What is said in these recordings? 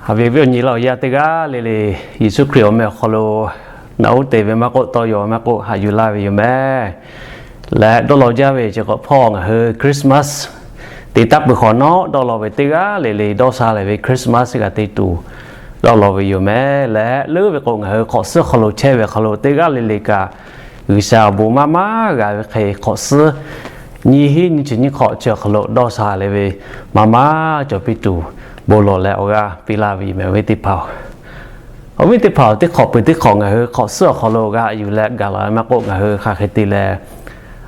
Haꞈ ve awˬ viˉ awˬ nyi laˇ awˬ yaˇ teˇ g'aˇ le le, Yeˍsuˆ Hkriꞈ awˬ meh awˬ hk'aw lo naꞈ uˉ te ve maˇ k'oˆ, tawˇ yaw maˇ k'oˆ, haꞈ yuˬ laˇ ve yoˬ meh. Leh dawˇ law jaˇ ve chi hk'awꞈ hpawˇ ngaˬ hui Christmas te taˉ peuˬ hk'awꞈ nawˉ dawˇ law ve teˇ g'aˇ le le dawˇ sha lehˬ ve Christmas g'a te tuˬ dawˇ law ve yoˬ meh. Leh leuˉ ve k'o, ngaˬ hui hk'awꞈ suhˉ hk'aw lo chehˇ ve hk'aw lo teˇ g'aˇ le le kaꞈ, G'uiˬsha awˬ bon maˇ maˇ g'a ve hk'e, hk'awꞈ suhˉ nyiˇ hinˉ nyiˇ chi nyiˇ hk'awꞈ chi awˬ hk'aw lo dawˇ sha lehˬ ve maˇ maˇ cawˬ piˇ tuˬ bon lawˬ leh awˬ g'aˇ piˇ laˇ ve yoˬ meh, awˬ viˉ teˇ hpaˍ-oˬ. Awˬ viˉ teˇ hpaˍ-oˬ, teˇ hk'awꞈ peuˬ teˇ hk'awꞈ ngaˬ hui hk'awꞈ suhˉ awˬ hk'aw lo g'a yuˬ leh gaˬ la ve maˇ k'oˆ, ngaˬ hui hk'aˬ hk'e te leh,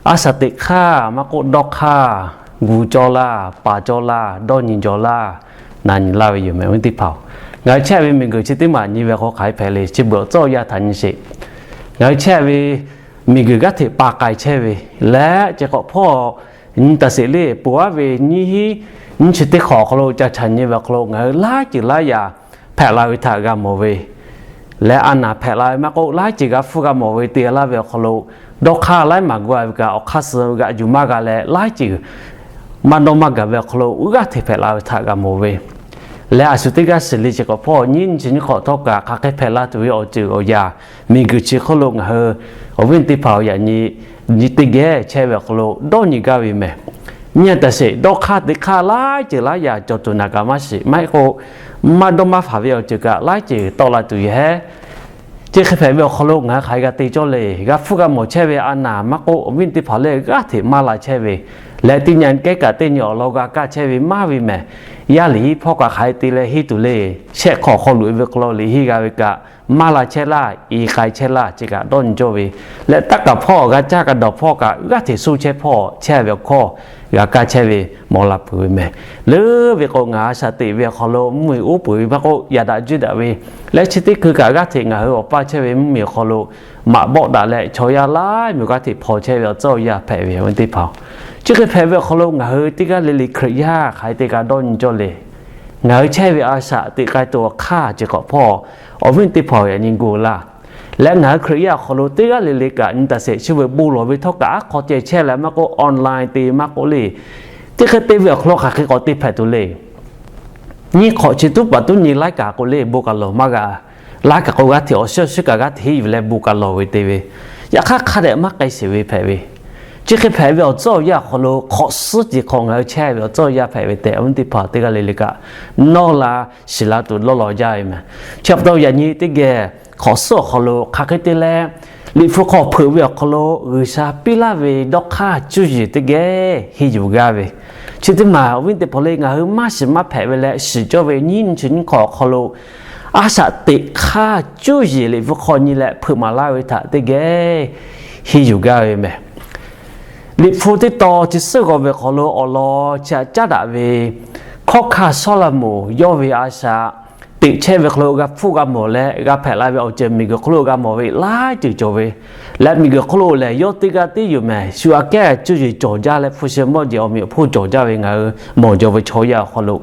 a shaꞈ teꞈ hk'aˇ maˇ k'oˆ, dawˇ hk'aˇ gu cawˇ laˇ, paˍ cawˇ laˇ, dawˇ nyi jaw laˇ, na nyi laˇ ve yoˬ meh, awˬ viˉ teˇ hpaˍ-oˬ. Ngaˬ hui chehˇ ve miˬguiˬ chi teˇ maˬ nyi ve hk'aw hk'aˬ hk'e hpehꞈ le, chi beuꞈ awˬ tcuhˉ awˬ yaˇ htaꞈ nyi sheˍ. Ngaˬ hui chehˇ ve miˬguiˬ g'aˇ hteꞈ pa k'ai chehˇ ve leh, chi hk'awꞈ hpawˇ nyi taˍ sheˍ le, peuˬ aˉ ve nyiˇ hinˉ nyiˇ chi teˇ hk'awꞈ awˬ hk'aw lo ca chaꞈ nyi ve awˬ hk'aw lo ngaˬ hui laiˉ ceuˬ laiˉ yaꞈ hpehꞈ la ve htaꞈ g'a mawˬ ve leh, a naˍ hpehꞈ la ve maˇ k'oˆ, laiˉ ceuˬ g'a hpfuhˇ g'a mawˬ ve te laˇ ve awˬ hk'aw lo, dawˇ hk'aˇ laiˉ maˬ gu a ve kaꞈ, awˬ hk'aˇ suh g'aꞈ yuˬ maˇ g'a leh, laiˉ ceuˬ maˇ dawˇ maˇ gaˬ ve awˬ hk'aw lo g'aˇ hteꞈ hpehꞈ la ve htaꞈ g'a mawˬ ve leh, a shu teˇ g'aˇ shiˍ le, chi hk'awꞈ hpawˇ nyiˇ nyi chi nyiˇ hk'awꞈ htawˇ kaꞈ hk'aˬ hk'e hpehꞈ la tuˬ ve awˬ ceuˬ awˬ yaꞈ, miˬguiˬ chi hk'oˆ lo ngaˬ hui awˬ viˉ teˇ hpaˍ awˬ yaꞈ nyi nyi teˇ geh chehˇ ve awˬ hk'aw lo dawˇ nyi gaˇ ve meh. Nyi a taˍ sheˍ, dawˇ hk'aˇ teꞈ hk'aˇ laiˉ ceuˬ laiˉ yaꞈ cawˬ tuˬ naˬ kaꞈ maˇ shiˍ, maˇ heˆ k'o maˇ dawˇ maˇ hpaˍ ve awˬ ceuˬ kaꞈ laiˉ ceuˬ tawˆ la tuˬ yoˬ hehˉ. Chi hk'e hpehꞈ ve awˬ hk'aw lo ngaˬ hui hk'aˬ hk'e g'a te cawˇ le. G'a hpfuhˇ g'a mawˬ chehˇ ve a naˍ maˇ k'oˆ, awˬ viˉ teˇ hpaˍ lehˬ g'aˇ hteꞈ maˇ la chehˇ ve leh, teˇ nyi kehˉ kaꞈ teˇ nyi awˬ lawn g'a kaˇ chehˇ ve maˇ ve mehˍ. Yaˇ liꞈ hiˆ hpawˇ kaꞈ hk'aˬ hk'e te leh henˇ tuˬ le. Shehˆ hk'awꞈ hk'aw loꞈ e ve hk'aw lo liꞈ henˇ g'a ve kaꞈ, maˇ la chehˇ laˇ, i k'ai chehˇ laˇ, chi kaꞈ dawˇ nyi cawˇ ve leh, taˇ kaˍ hpawˇ g'a caˇ kaꞈ dawˬ hpawˇ kaꞈ g'aˇ hteꞈ suh chehˇ hpawˇ chehˇ ve awˬ hkawˇ g'a kaˇ chehˇ ve mawˬ la peuˬ ve meh. Leuˉ ve k'o, ngaˬ a shaꞈ teꞈ ve awˬ hk'aw lo mvuhˇmiˬ uˉ peunˍ ve maˇ k'oˆ, yaꞈ daꞈ juˇ daꞈ ve leh, chi teˇ hkui kaꞈ g'aˇ hteꞈ ngaˬ hui awˬ paˇ chehˇ ve mvuhˇmiˬ awˬ hk'aw lo maꞈ bawˆ daꞈ leh, chaw yaˇ laiˉ miˬ g'aˇ hteꞈ hpaw chehˇ ve awˬ tcuhˉ awˬ yaˇ hpehꞈ ve awˬ viˉ teˇ hpaˍ-oˬ. Chi hk'e hpehꞈ ve awˬ hk'aw lo ngaˬ hui teˇ g'aˇ le le Hkriꞈ yaˇ hk'aˬ hk'e te kaꞈ dawˇ nyi cawˇ le. Ngaˬ hui chehˇ ve a shaꞈ teꞈ k'ai tuˬ awˬ hk'aˇ chi hk'awꞈ hpawˇ awˬ viˉ teˇ hpaˍ yaꞈ nyi gu laˇ. Leh ngaˬ hui Hkriꞈ yaˇ awˬ hk'aw lo teˇ g'aˇ le le kaꞈ nyi taˍ sheˍ, chi beuꞈ bon lawˬ ve htawˇ kaꞈ aˉ hk'aw ceh chehˇ leh maˇ k'oˆ, online te maˇ k'oˆ le. Teˇ hk'e te ve awˬ hk'aw lo hk'aˬ hk'e k'awꞈ te hpehꞈ tuˬ le. Nyiˇ hk'awꞈ chi tuˉ paˍ tuˉ nyi laiˉ kaꞈ k'o le, bon kaꞈ lawˬ maˇ g'a. Laiˉ kaꞈ k'o g'aˇ hteꞈ awˬ shiˉ awˬ shiˉ kaꞈ g'aˇ hteꞈ henˇ yuˬ leh bon kaꞈ lawˬ ve te ve, yaꞈ hk'aˇ hk'a dehꞈ maˇ k'ai sheˍ ve hpehꞈ ve. Chi hk'e hpehꞈ ve awˬ tcuhˉ awˬ yaˇ awˬ hk'aw lo hk'awꞈ suhˉ ceh hk'awꞈ ngaˬ hui chehˇ ve awˬ tcuhˉ awˬ yaˇ hpehꞈ ve tehꞈ, awˬ viˉ teˇ hpaˍ teˇ g'aˇ le le kaꞈ nawˇ la shiˍ la tuˬ lawˇ law jaˇ ve meh. Chi pa taw yaꞈ nyi teˇ geh hk'awꞈ suhˉ awˬ hk'aw lo hk'aˬ hk'e te leh, Liꞈ hpu hk'aw hpeuꞈ ve awˬ hk'aw lo G'uiˬsha piˇ laˇ ve dawˇ hk'aˇ cuˇ yiˍ teˇ geh henˇ yuˬ gaˇ ve, chi teˇ maˬ awˬ viˉ teˇ hpaˍ le ngaˬ hui maˇ shiˍ maˇ hpehꞈ ve leh shiˍ cawˇ ve nyiˇ nyi chi nyiˇ hk'awꞈ awˬ hk'aw lo, a shaꞈ teꞈ hk'aˇ cuˇ yiˍ Liꞈ hpu hk'aw nyi leh hpeuꞈ maˍ laˇ ve htaꞈ teˇ geh henˇ yuˬ gaˇ ve meh. Liꞈ hpu teˇ tawn chi suhˉ g'aw ve hk'aw lo awˬ lawn chi htaꞈ caˉ daꞈ ve, hkawˇ hkanˇ Sawˉlaꞈmonˍ yawˇ ve a shaꞈ teꞈ chehˇ ve hk'aw lo g'a hpfuhˇ g'a mawˬ leh g'a hpehꞈ la ve awˬ ceuˬ miˬguiˬ hk'oˆ lo g'a mawˬ ve laiˉ ceuˬ cawˬ ve, leh miˬguiˬ hk'oˆ lo lehˬ yawˇ teˇ g'aˇ tiˉ yoˬ mehˍ, shu aꞈ kehˉ cuˇ yiˍ cawˬ jaˇ leh hpu shi mawˇ jeˬ awˬ meꞈ awˬ hponˇ cawˬ jaˇ ve ngaˬ hui mawˬ jaw ve chaw yaˇ awˬ hk'aw lo,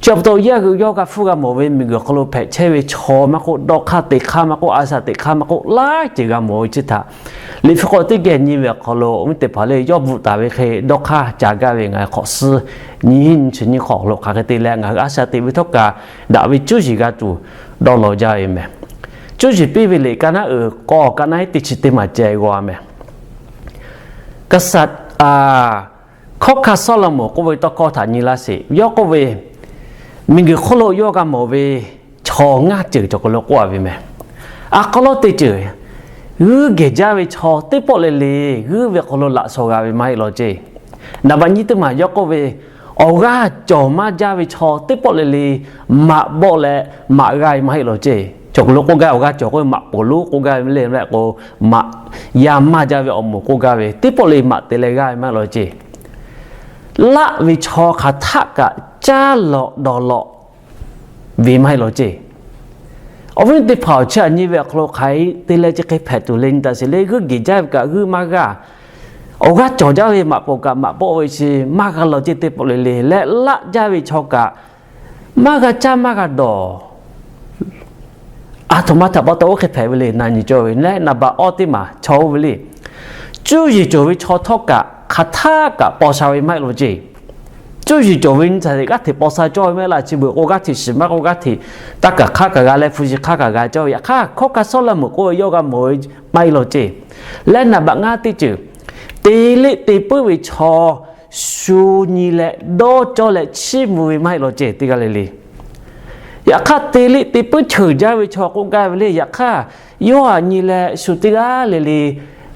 chi pa taw yaˇ hui yawˇ g'a hpfuhˇ g'a mawˬ ve miˬguiˬ hk'aw lo hpehꞈ chehˇ ve chaw maˇ k'oˆ, dawˇ hk'aˇ teꞈ hk'aˇ maˇ k'oˆ, a shaꞈ teꞈ hk'aˇ maˇ k'oˆ, laiˉ ceuˬ g'a mawˬ ve chi htaꞈ Liꞈ hpu hk'aw teˇ geh nyi ve awˬ hk'aw lo awˬ viˉ teˇ hpaˍ le yawˇ bvuhꞈ taˍ ve hk'e dawˇ hk'aˇ ca gaˇ ve ngaˬ hui hk'awꞈ suhˉ nyiˇ nyi chi nyiˇ hk'awꞈ lo hk'aˬ hk'e te leh ngaˬ hui a shaꞈ teꞈ ve htawˇ kaꞈ daꞈ ve cuˇ yiˍ g'a tuˬ dawˇ law jaˇ ve meh. Cuˇ yiˍ piˇ ve liꞈ ka naˉ uiˍ k'awˇ ka naˉ teˇ chi teˇ maˬ ceh g'aw meh. Kaˍsaˍ, hkawˇ hkanˇ Sawˉlaꞈmonˍ k'oˆ ve tawˇ hkawˇ htaꞈ nyi laˇ sheˍ. Yawˇ k'oˆ ve, miˬguiˬ hk'oˆ lo yawˇ g'a mawˬ ve chaw ngaˇ ceuˬ cawˬ hk'aw lo k'oˆ a ve meh. A hk'aw lo teˇ ceuˬ, g'uiˇ gehˬ jaˇ ve chaw teˇ pawˆ le le g'uiˇ ve hk'aw lo laꞈ shawnˍ g'a ve maˇ heˆ law ceˇ. Naˍ baꞈ nyiˇ teˇ maˬ yawˇ k'oˆ ve, awˬ g'aˇ cawˬ maˇ jaˇ ve chaw teˇ pawˆ le le maꞈ bawˆ leh maꞈ g'aˇ ve maˇ heˆ law ceˇ. Cawˬ hk'aw lo k'oˆ gaˇ, awˬ g'aˇ cawˬ k'oˆ ve maꞈ poˍ lonˉ k'oˆ gaˇ ve le leh k'o, maꞈ yaˇ maˇ jaˇ ve awˬ moˍ k'oˆ gaˇ ve teˇ pawˆ le maꞈ te leh g'aˇ ve maˇ heˆ law ceˇ. Laˆ ve chaw hk'aˬ htaˆ kaꞈ caˇ lawꞈ dawˬ lawꞈ ve maˇ heˆ law ceˇ. Awˬ viˉ teˇ hpaˍ awˬ chi aꞈ nyi ve awˬ hk'aw lo hk'aˬ hk'e te leh chi hk'e hpehꞈ tuˬ le nyi taˍ sheˍ le, g'uiˇ gehˬ jaˇ ve kaꞈ g'uiˇ maˇ g'aˇ, awˬ g'aˇ cawˬ jaˇ ve maꞈ poˍ kaꞈ maꞈ bawˆ ve chi maˇ g'a law ceˇ teˇ pawˆ le le leh, laˆ jaˇ ve chaw kaꞈ maˇ g'a caˇ maˇ g'a dawˬ. Aˬ htoꞈ ma htaꞈ pa taw oˇ hk'e hpehꞈ ve le na nyi cawˇ ve leh, naˍ baꞈ awˇ teˇ maˬ chaw oˇ ve le, cuˇ yiˍ cawˬ ve chaw htawˇ kaꞈ hk'aˬ htaˆ kaꞈ paw sha ve maˇ heˆ law ceˇ. Cuˇ yiˍ cawˬ ve nyi htaꞈ g'aˇ hteꞈ paw sha cawˇ ve maˇ heˆ laˇ. Chi beuꞈ k'o g'aˇ hteꞈ shiˍ maˇ k'oˆ, g'aˇ hteꞈ taˇ kaˬ hk'aˉ kaꞈ g'a leh hpu shi hk'aˉ kaꞈ g'a cawˇ ve. Yaꞈ hk'aˇ hkawˇ hkanˇ Sawˉlaꞈmonˍ k'oˆ ve yawˇ g'a mawˬ ve maˇ heˆ law ceˇ. Leh naˍ baꞈ ngaˇ teˇ ceuˬ, te liˆ te puiˉ ve chaw shu nyi leh dawˇ cawˇ leh chiˇ mvuh ve maˇ heˆ law ceˇ teˇ g'aˇ le le. Yaꞈ hk'aˇ te liˆ te puiˉ ceuˬ jaˇ ve chaw k'oˆ gaˇ ve le. Yaꞈ hk'aˇ yawˇ htaꞈ nyi leh shu teˇ g'aˇ le le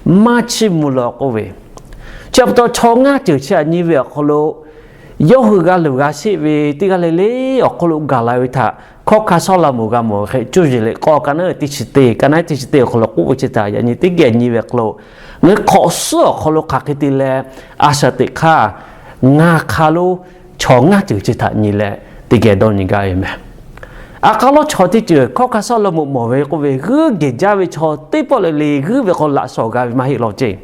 maˇ chiˇ mvuh law k'oˆ ve, chi pa taw chaw ngaˇ ceuˬ chi htaꞈ nyi ve awˬ hk'aw lo yawˇ hui g'a luˬ g'a sheˆ ve teˇ g'aˇ le le awˬ hk'aw lo gaˬ la ve htaꞈ hkawˇ hkanˇ Sawˉlaꞈmonˍ g'a mawˬ ve hk'e, cuˇ yiˍ leh k'awˇ ka naˉ teˇ chi teˇ, ka naˉ teˇ chi teˇ awˬ hk'aw lo k'oˆ ve chi htaꞈ yaꞈ nyi teˇ geh nyi ve hk'aw lo, ngaˬ hui hk'awꞈ suhˉ awˬ hk'aw lo hk'aˬ hk'e te leh a shaꞈ teꞈ hk'aˇ ngaˬ hk'a lo chaw ngaˇ ceuˬ chi htaꞈ nyi leh teˇ geh dawˇ nyi gaˇ ve meh. A k'a lawˉ chaw teˇ ceuˬ hkawˇ hkanˇ Sawˉlaꞈmonˍ mawˬ ve k'oˆ ve, g'uiˇ gehˬ jaˇ ve chaw teˇ pawˆ le le g'uiˇ ve hk'aw laꞈ shawˍ g'a ve maˇ heˆ law ceˇ.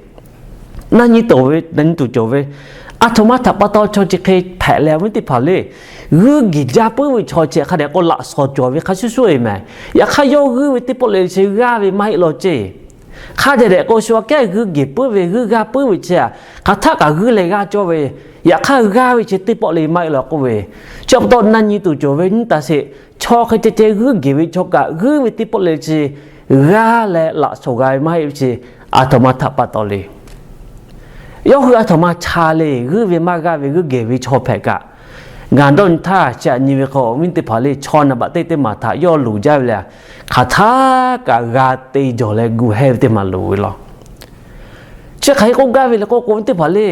Naˇ nyi tuˬ ve, naˇ nyi tuˬ cawˬ ve, aˬ htoꞈ ma htaꞈ pa taw chaw chi hk'e hpehꞈ leh awˬ viˉ teˇ hpaˍ le, g'uiˇ gehˬ jaˇ puiˉ ve chaw chi hk'a dehꞈ k'o laꞈ shawˍ cawˬ ve hk'a shuˍ shuˍ e meh. Yaꞈ hk'aˇ yawˇ g'uiˇ ve teˇ pawˆ le le chi g'aˇ ve maˇ heˆ law ceˇ. Hk'a dehꞈ dehꞈ k'o shu aꞈ kehˉ g'uiˇ gehˬ puiˉ ve g'uiˇ g'aˇ puiˉ ve chi htaꞈ hk'aˬ htaˆ kaꞈ g'uiˇ leh g'aˇ cawˇ ve, yaꞈ hk'aˇ g'aˇ ve chi teˇ pawˆ le maˇ heˆ law k'oˆ ve, chi pa taw naˇ nyi tuˬ cawˬ ve nyi taˍ sheˍ. Chaw hk'e ceh ceh g'uiˇ gehˬ ve chaw kaꞈ g'uiˇ ve teˇ pawˆ le le chi g'aˇ leh laꞈ shawˍ g'a ve maˇ heˆ ve chi, aˬ htoꞈ ma htaꞈ pa taw le. Yawˇ hui aˬ htoꞈ ma cha le, g'uiˇ ve maˇ g'aˇ ve g'uiˇ gehˬ ve chaw hpehꞈ kaꞈ, ngaˬ dawˇ nyi htaˇ chi htaꞈ nyi ve k'o awˬ viˉ teˇ hpaˍ le, chaw naˍ baꞈ teˇ teˇ maˬ htaꞈ yawˇ loˍ jaˇ ve le, hk'aˬ htaˆ kaꞈ g'a te jawˬ leh gu hehˇ ve teˇ maˬ loˍ ve law. Chi hk'aˬ hk'e k'oˆ gaˇ ve le k'oˆ k'o awˬ viˉ teˇ hpaˍ le,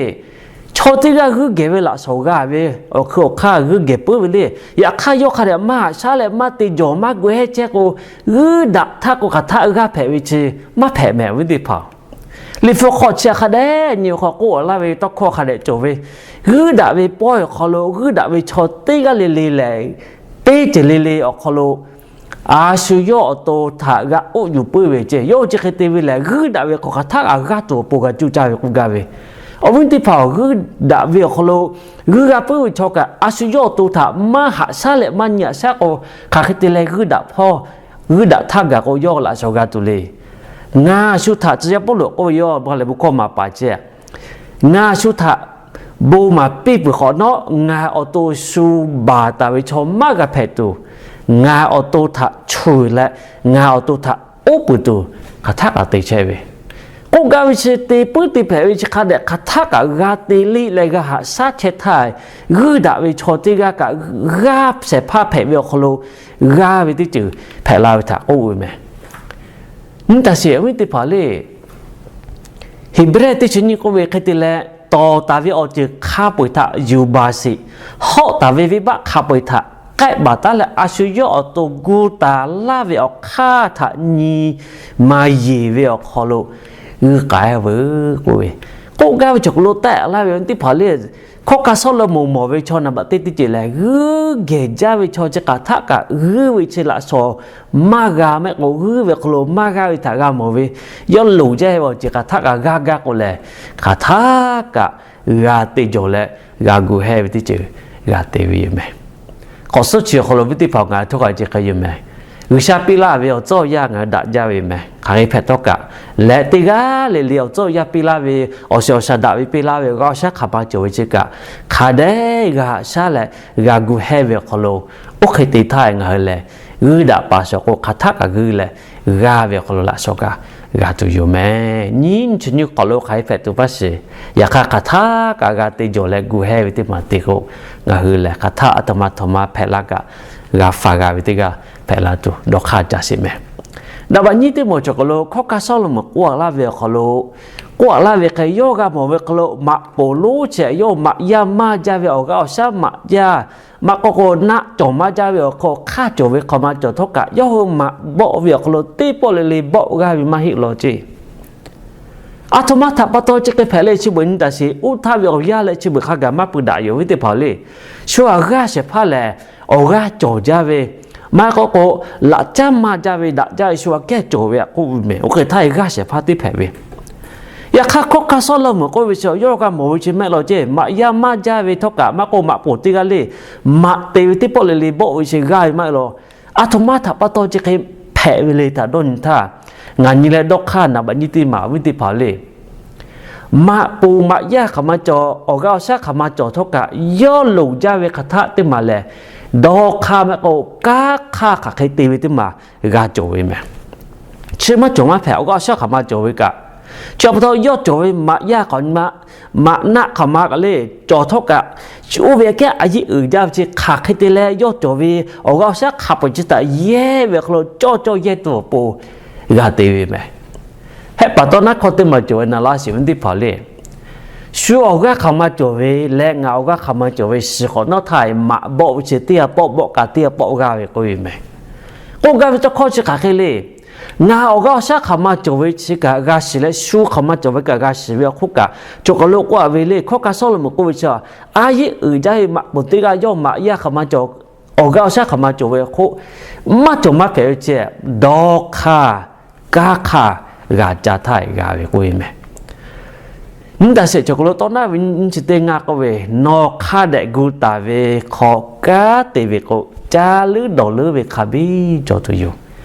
chaw teˇ g'aˇ g'uiˇ gehˬ ve laꞈ shawˍ g'a ve, awˬ hkui awˬ hk'aˇ g'uiˇ gehˬ puiˉ ve le. Yaꞈ hk'aˇ yawˇ hk'a dehꞈ maˇ haꞈ shaˉ leh maˇ te jawˬ maˇ gu hehˇ chehˇ k'o, g'uiˇ daꞈ htaˇ k'o hk'aˬ htaˆ g'aˇ hpehꞈ ve chi maˇ hpehꞈ meh awˬ viˉ teˇ hpaˍ. Liꞈ hpu hk'aw chi hk'a dehꞈ nyi awˬ hk'aw k'oˆ laˇ ve tawˇ hkawˇ hk'a dehꞈ cawˬ ve, g'uiˇ daꞈ ve pawehˇ awˬ hk'aw lo g'uiˇ daꞈ ve chaw teˇ g'aˇ le le lehˬ, teˇ ceuˬ le le awˬ hk'aw lo a shu yawˇ awˬ to htaꞈ g'a oˆ yuˬ puiˉ ve ceˇ. Yawˇ hui chi hk'e te ve lehˬ, g'uiˇ daꞈ ve hk'aw hk'aˬ htaˆ kaꞈ g'aˇ tuˬ awˬ pon g'a cuˇ caˇ ve k'oˆ gaˇ ve. Awˬ viˉ teˇ hpaˍ-oˬ, g'uiˇ daꞈ ve awˬ hk'aw lo g'uiˇ g'a puiˉ ve chaw kaꞈ a shu yawˇ awˬ to htaꞈ maˇ haꞈ shaˉ leh maˇ nyi haꞈ shaˉ k'o, hk'aˬ hk'e te leh g'uiˇ daꞈ hpawˇ, g'uiˇ daꞈ htaˇ gaˬ k'o yawˇ laꞈ shawˍ g'a tuˬ le. Ngaˬ shu htaꞈ tcuh yaˇ Pawˇluꞈ k'oˆ ve, yawˇ hpaˇ leh bon hkawˇ maˍ paˍ ceˇ, ngaˬ shu htaꞈ bon maˍ piˇ peuˬ hk'awꞈ nawˉ, ngaˬ awˬ to shu baˬ taˍ ve chaw maˇ g'a hpehꞈ tuˬ, ngaˬ awˬ to htaꞈ cuˬ leh ngaˬ awˬ to htaꞈ oˉ peunˍ tuˬ hk'aˬ htaˆ kaꞈ te chehˇ ve k'oˆ gaˇ ve chi te puiˉ te hpehꞈ ve chi hk'a dehꞈ hk'aˬ htaˆ kaꞈ g'a te liˇ leh g'a haꞈ shaˉ chehˇ htaˇ, g'uiˇ daꞈ ve chaw teˇ g'aˇ kaꞈ g'aˇ shehˍ hpaˇ hpehꞈ ve awˬ hk'aw lo g'aˇ ve teˇ ceuˬ hpehꞈ la ve htaꞈ k'oˆ ve meh. Nyi taˍ sheˍ awˬ viˉ teˇ hpaˍ le. Heˍbrehˇ teˇ chi nyiˇ k'oˆ ve hk'e te leh, tawˍ taˍ ve awˬ ceuˬ hk'a peu-eˬ htaꞈ yuˬ baˬ sheˍ. Hawˆ taˍ ve venˇbaˆ hk'a peu-eˬ htaꞈ k'ehˆ baˬ taˉ leh, a shu yawˇ awˬ to gu taˍ laˇ ve awˬ hk'aˇ htaꞈ nyi ma yeˬ ve awˬ hk'aw lo g'uiˇ k'ai veuˬ k'oˆ ve, k'oˆ gaˇ ve chaw hk'aw lo tehˆ laˇ ve teˇ hpaˍ le. Hkawˇ hkanˇ Sawˉlaꞈmonˍ mawˬ ve chaw naˍ baꞈ teˇ teˇ ceuˬ lehˬ, g'uiˇ gehˬ jaˇ ve chaw chi hk'aˬ htaˆ kaꞈ g'uiˇ ve chi laꞈ shawˍ maˇ g'a mehˆ k'o, g'uiˇ ve hk'aw lo maˇ g'aˇ ve htaꞈ g'a mawˬ ve, yawˇ loˍ jaˇ ve awˬ ceuˬ hk'aˬ htaˆ kaꞈ g'aˇ gaˇ k'o lehˬ, hk'aˬ htaˆ kaꞈ g'a te jawˬ leh g'a gu hehˇ ve teˇ ceuˬ g'a te ve yoˬ meh. K'awꞈ suhˉ chi awˬ hk'aw lo awˬ viˉ teˇ hpaˍ ngaˬ hui htawˇ kaꞈ chi hk'e yoˬ meh. G'uiˬsha piˇ laˇ ve awˬ tcuhˉ awˬ yanˇ ngaˬ hui daꞈ jaˇ ve yoˬ meh. Hk'aˬ hk'e hpehꞈ htawˇ kaꞈ, leh teˇ g'aˇ le le awˬ tcuhˉ awˬ yanˇ piˇ laˇ ve, awˬ shiˍ awˬ shaˍ daꞈ ve piˇ laˇ ve, g'a awˬ shaˉ hk'aˬ ma cawˬ ve chi kaꞈ, hk'a dehꞈ g'a haꞈ shaˉ leh g'a gu hehˇ ve awˬ hk'aw lo, oˇ hk'e te htaˇ ngaˬ hui lehˬ g'uiˇ daꞈ paˍ shawˍ k'o hk'aˬ htaˆ kaꞈ g'uiˇ leh g'aˇ ve awˬ hk'aw lo laꞈ shawˍ kaꞈ g'a tuˬ yoˬ meh. Nyiˇ nyi chi nyiˇ hk'awꞈ lo hk'aˬ hk'e hpehꞈ tuˬ maˇ shiˍ. Yaꞈ hk'aˇ hk'aˬ htaˆ kaꞈ g'a te jawˬ leh gu hehˇ ve teˇ maˬ te k'o, ngaˬ hui lehˬ hk'aˬ htaˆ aˬ htoꞈ ma htoꞈ ma hpehꞈ la kaꞈ, g'a faˍ g'a ve teˇ g'aˇ hpehꞈ la tuˬ dawˇ hk'aˇ ca sheˍ meh. Naˍ baꞈ nyiˇ teˇ maˬ cawˬ hk'aw lo hkawˇ hkanˇ Sawˉlaꞈmonˍ k'oˆ laˇ ve awˬ hk'aw lo, k'oˆ laˇ ve hk'e yawˇ g'a mawˬ ve hk'aw lo maꞈ poˍ lonˉ chi yawˇ maꞈ yaˇ maˇ jaˇ ve awˬ g'aˇ awˬ shaˉ maꞈ yaˇ, maˇ k'oˆ k'o naˆ cawˬ maˇ jaˇ ve awˬ hk'aw hk'aˇ cawˬ ve hk'aw ma cawˬ htawˇ kaꞈ, yawˇ hui maꞈ bawˆ ve awˬ hk'aw lo teˇ pawˆ le le bawˆ g'aˇ ve maˇ heˆ law ceˇ. Aˬ htoꞈ ma htaꞈ pa taw chi hk'e hpehꞈ le chi beuꞈ nyi taˍ sheˍ. Uˇ htaˇ ve awˬ yanˇ leh chi beuꞈ hk'a gaˬ maˇ pui daꞈ yoˬ ve teˇ hpaˍ le. Shu aꞈ g'aˇ shehˍ hpaˇ lehˬ, awˬ g'aˇ cawˬ jaˇ ve, maˇ k'oˆ k'o, laꞈ caˉ maˇ jaˇ ve daꞈ jaˇ ve shu aꞈ kehˉ cawˬ ve aꞈ k'oˆ ve meh. Oˇ hk'e htaˇ g'aˇ shehˍ hpaˇ teˇ hpehꞈ ve. Yaꞈ hk'aˇ hkawˇ hkanˇ Sawˉlaꞈmonˍ k'oˆ ve chi yawˇ g'a mawˬ ve chi mehˆ law ceˇ, maꞈ yaˇ maˇ jaˇ ve htawˇ kaꞈ maˇ k'oˆ maꞈ poˍ teˇ g'aˇ le, maꞈ te ve teˇ pawˆ le le bawˆ ve chi g'aˇ ve maˇ heˆ law. Aˬ htoꞈ ma htaꞈ pa taw chi hk'e hpehꞈ ve le htaꞈ dawˇ nyi htaˇ, ngaˬ nyi leh dawˇ hk'aˇ naˍ baꞈ nyiˇ teˇ maˬ awˬ viˉ teˇ hpaˍ le. maꞈ poˍ maꞈ yaˇ hk'aˬ ma cawˬ, awˬ g'aˇ awˬ shaˉ hk'aˬ ma cawˬ htawˇ kaꞈ, yawˇ loˍ jaˇ ve hk'aˬ htaˆ teˇ maˬ lehˬ, dawˇ hk'aˇ maˇ k'oˆ, kanˉ hk'aˇ hk'aˬ hk'e te ve teˇ maˬ g'a cawˬ ve mehˬ. Chi maˇ cawˬ maˇ hpehꞈ, awˬ g'aˇ awˬ shaˉ hk'aˬ ma cawˬ ve kaꞈ, chi pa taw yawˇ cawˬ ve maꞈ yaˇ hk'aˬ ma, maꞈ naˆ hk'aˬ ma kaꞈ le cawˬ htawˇ kaꞈ, oˇ ve aꞈ kehˉ a yeˆ uiˍ jaˇ ve chi hk'aˬ hk'e te leh, yawˇ cawˬ ve awˬ g'aˇ awˬ shaˉ hk'a peu-eˬ chi htaꞈ yehˇ ve awˬ hk'aw lo cawˇ cawˇ yehˇ tuˬ awˬ pon g'a te ve mehˬ. Hehˆ paˍ tawˇ naˉ hkawˇ teˇ maˬ cawˬ ve na laˇ sheˍ ve teˇ hpaˍ le. Shu awˬ g'aˇ hk'aˬ ma cawˬ ve leh ngaˬ awˬ g'aˇ hk'aˬ ma cawˬ ve shiˍ hk'awꞈ nawˉ htaˇ, maꞈ bawˆ ve chi teˇ g'aˇ pawˆ bawˆ kaꞈ teˇ g'aˇ pawˆ g'aˇ ve k'oˆ ve mehˬ. K'oˆ gaˇ ve tawˇ hkawˇ chi hk'aˬ hk'e le. Ngaˬ awˬ g'aˇ awˬ shaˉ hk'aˬ ma cawˬ ve chi kaꞈ g'a shiˍ leh, shu hk'aˬ ma cawˬ ve kaꞈ g'a shiˍ ve awˬ hk'oˆ kaꞈ, cawˬ kaˬ lo k'oˆ a ve le, hkawˇ hkanˇ Sawˉlaꞈmonˍ k'oˆ ve chi, a yeˆ uiˍ jaˇ ve maꞈ poˍ teˇ g'aˇ yawˇ maꞈ yaˇ hk'aˬ ma cawˬ, awˬ g'aˇ awˬ shaˉ hk'aˬ ma cawˬ ve awˬ hk'oˆ, maˇ cawˬ maˇ hpehꞈ ve chi, dawˇ hk'aˇ kanˉ hk'aˇ g'a ca htaˇ g'a ve k'oˆ ve mehˬ. Nyi taˍ sheˍ, cawˬ kaˬ lo tawˇ naˉ ve nyi chi teˇ ngaˇ k'oˆ ve, nawˬ hk'a dehꞈ gu taˍ ve hk'aw kanˉ te ve k'o, caˇ leuˉ dawˬ leuˉ ve hk'a biˇ cawˬ tuˬ yoˬ.